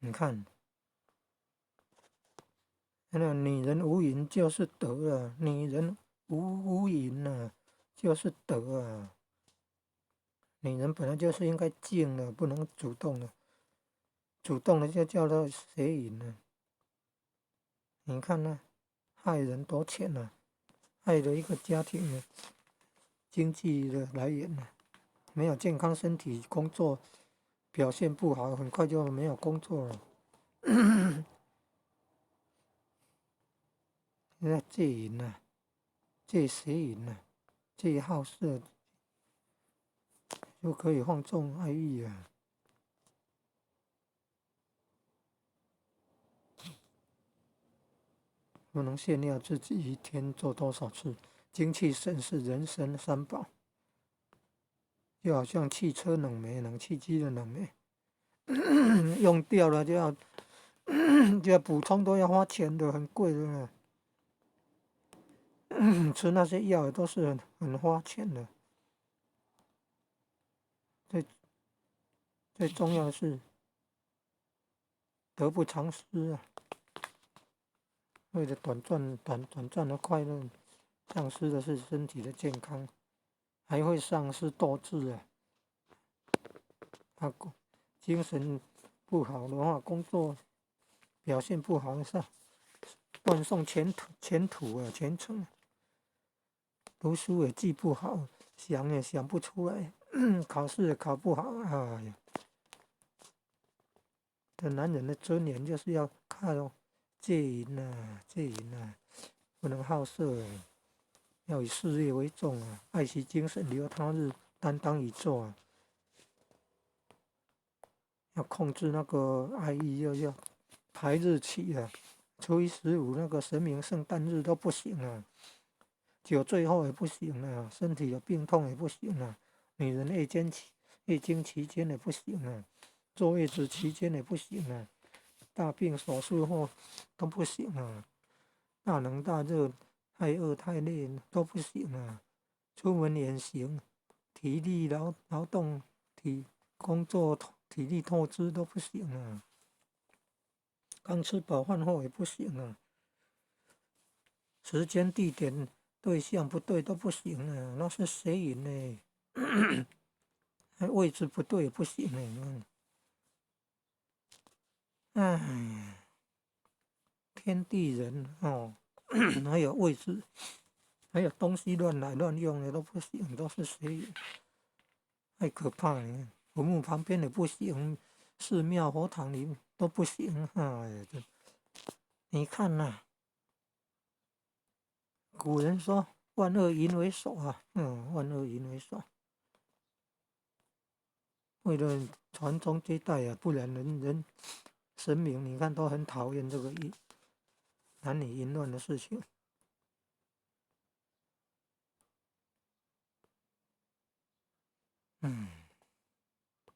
你看，那女人無淫就是德啊，女人無淫啊，就是德啊。女人本來就是應該靜的，不能主動的，主動的就叫做邪淫了。你看呢，害人多淺啊，害了一個家庭的經濟的來源呢，沒有健康身體，工作表現不好，很快就沒有工作了。那戒淫啊，戒邪淫啊，戒好色，就可以放縱愛欲啊。不能炫耀自己一天做多少次，精氣神是人生三寶，就好像汽車冷媒、冷氣機的冷媒，用掉了就要補充，都要花錢的，很貴的。吃那些藥也都是很花錢的。最最重要的是得不償失啊！為了短暫的快樂，喪失的是身體的健康，還會喪失鬥志啊！啊，精神不好的話，工作表現不好，是斷送前途啊，前程。讀書也記不好，想也想不出來，考試也考不好，哎呀！這男人的尊嚴就是要靠戒淫啊，戒淫啊，不能好色，要以事業為重啊，愛惜精神，留他日擔當一作啊。要控制那個愛欲，要排日期啊，初一十五那個神明聖誕日都不行啊。酒醉後也不行啊，身體有病痛也不行啊，女人月經期間也不行啊，坐月子期間也不行啊，大病手術後都不行啊，大冷大熱、太餓太累都不行啊，出門遠行、體力勞動、體工作體力透支都不行啊，剛吃飽飯後也不行啊，時間地點對象不對都不行啊，那是邪淫呢？位置不對也不行呢。哎，天地人哦，還有位置，還有東西亂來亂用的都不行，都是邪淫，太可怕了。墳墓旁邊也不行，寺廟佛堂裡都不行。哎呀，這你看吶，古人說“萬惡淫為首”啊，萬惡淫為首。為了傳宗接代啊，不然人人神明你看都很討厭這個男女淫亂的事情。嗯。